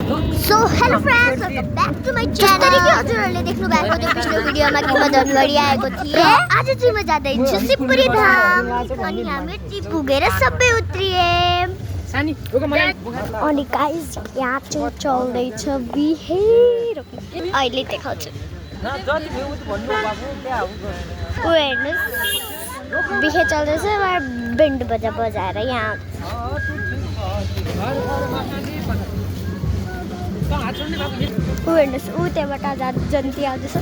So hello friends, welcome back to my channel. जसरी कि हजुरहरूले देख्नु भएको थियो पिछलो भिडियोमा कि म धनगढी आएको थिएँ। आज चाहिँ म जाँदैछु सिपुरी धाम। अनि हामी चाहिँ पुगेर सबै उत्रिए। अनि गाइस यहाँ चाहिँ चल्दैछ बिहे। अहिले देखाउँछु। हेर्नुहोस् बिहे चल्दैछ बेन्ड बजा बजाएर यहाँ हेर्नुहोस् ऊ त्यहाँबाट जन्ती आउँदैछ।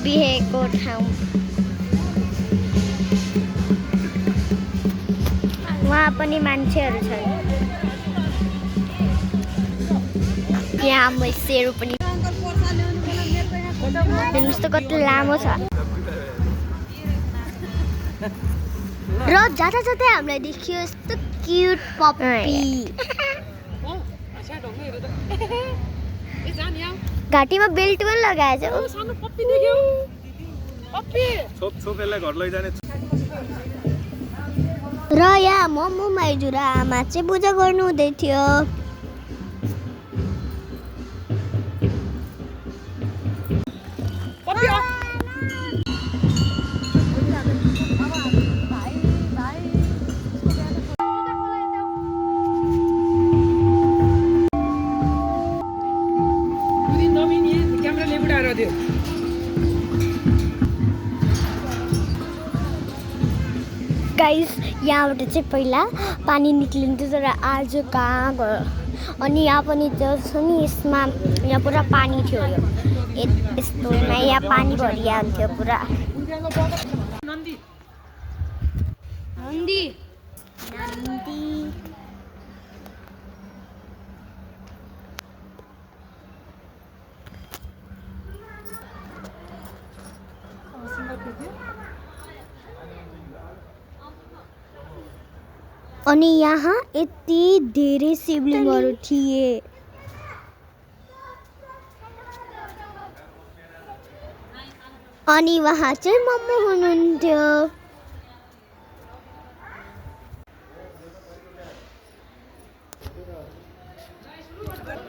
बिहेको ठाउँ वहाँ पनि मान्छेहरू छन्। यहाँ मैसेहरू पनि हेर्नुहोस् त कति लामो छ। र जाँदा जाँदै हामीलाई देखियो यस्तो क्युट पप्पी। घाँटीमा बेल्ट पनि लगाएछ। र यहाँ मम्मु माइजू र आमा चाहिँ पूजा गर्नु हुँदै थियो। गाइस यहाँबाट चाहिँ पहिला पानी निक्लिन्थ्यो तर आज कहाँ गयो। अनि यहाँ पनि त्यो छ नि यसमा यहाँ पुरा पानी थियो। यो यस्तोमा यहाँ पानी भरिहाल्थ्यो पुरा। नन्दी नन्दी नन्दी अनि यहाँ यति धेरै शिवलिङ्गहरू थिए। अनि वहाँ चाहिँ मम्मु हुनुहुन्थ्यो।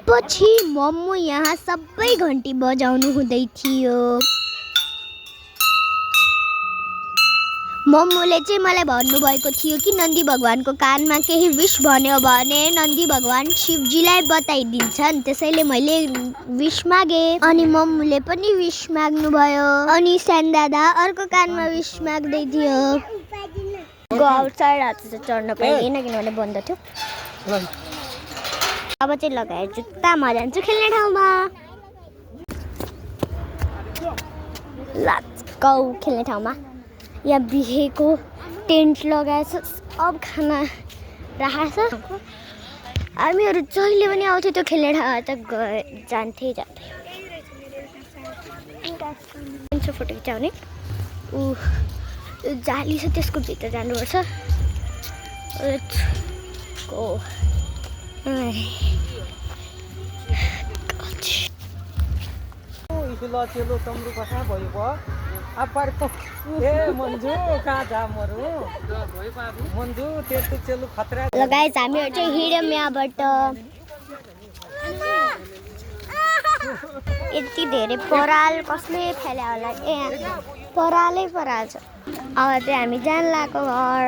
पछि मम्मु यहाँ सबै घन्टी बजाउनु हुँदै थियो। मम्मुले चाहिँ मलाई भन्नुभएको थियो कि नन्दी भगवानको कानमा केही विश भन्यो भने नन्दी भगवान शिवजीलाई बताइदिन्छन्। त्यसैले मैले विश मागे अनि मम्मुले पनि विश माग्नु भयो। अनि सानो दादा अर्को कानमा विश माग्दै थियो। गो आउटसाइड हात चाहिँ चढ्न पाइएन किनभने बन्द थियो। अब चाहिँ लगाएर जुत्तामा जान्छु खेल्ने ठाउँमा। लेट्स गो खेल्ने ठाउँमा। यहाँ बिहेको टेन्ट लगाएछ। अब खाना राखेछ। हामीहरू जहिले पनि आउँथ्यो त्यो खेल्ने ठाउँ त जान्थे फोटो खिचाउने। जाली छ त्यसको भित्र जानुपर्छ। गाइस हामीहरू चाहिँ हिँड्यौँ यहाँबाट। यति धेरै पराल कसले फ्याल्यो होला। ए परालै पराल छ। अब चाहिँ हामी जान लागेको घर।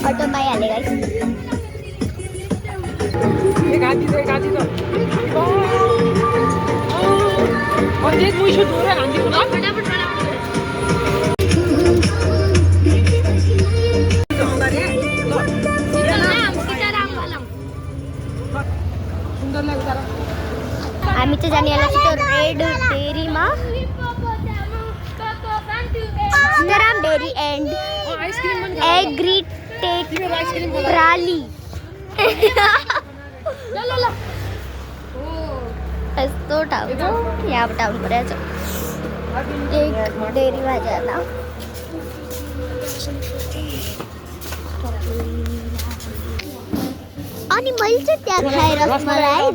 अटो पाइहाल्यो गाइस। हामी चाहिँ जानेवाला छ त्यो रेड डेरीमा, सीताराम डेरी एन्ड प्राली यस्तो ठाउँ छ यहाँबाट आउनु परेको छ एक डेरीमा जान अनि मैले चाहिँ त्यहाँ खाएर रसमलाई र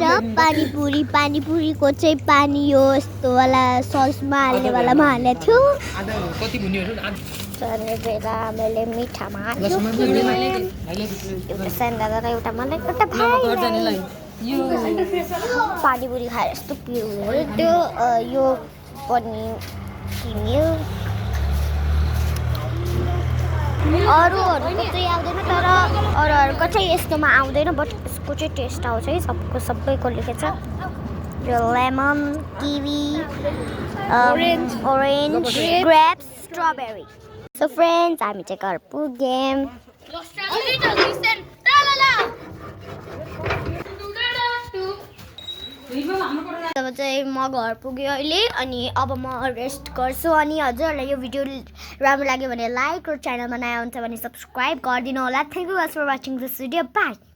पानीपुरीको चाहिँ पानी यो यस्तो वाला ससमा हाल्नेवालामा हालेको थियो बेला मैले मिठामा एउटा सानो र एउटा मलाई एउटा पानीपुरी खाएर यस्तो पिरो त्यो यो पनि किन्यो अरूहरूको चाहिँ आउँदैन तर अरूहरूको चाहिँ यस्तोमा आउँदैन बट यसको चाहिँ टेस्ट आउँछ है सबैको लेखेको छ यो lemon kiwi orange grapes strawberry so friends हामी चाहिँ घर पुग्यौँ अब चाहिँ म घर पुगेँ अहिले अनि अब म रेस्ट गर्छु अनि हजुरहरूलाई यो भिडियो राम्रो लाग्यो भने लाइक र च्यानलमा नयाँ हुन्छ भने सब्सक्राइब गरिदिनु होला thank you for watching this video by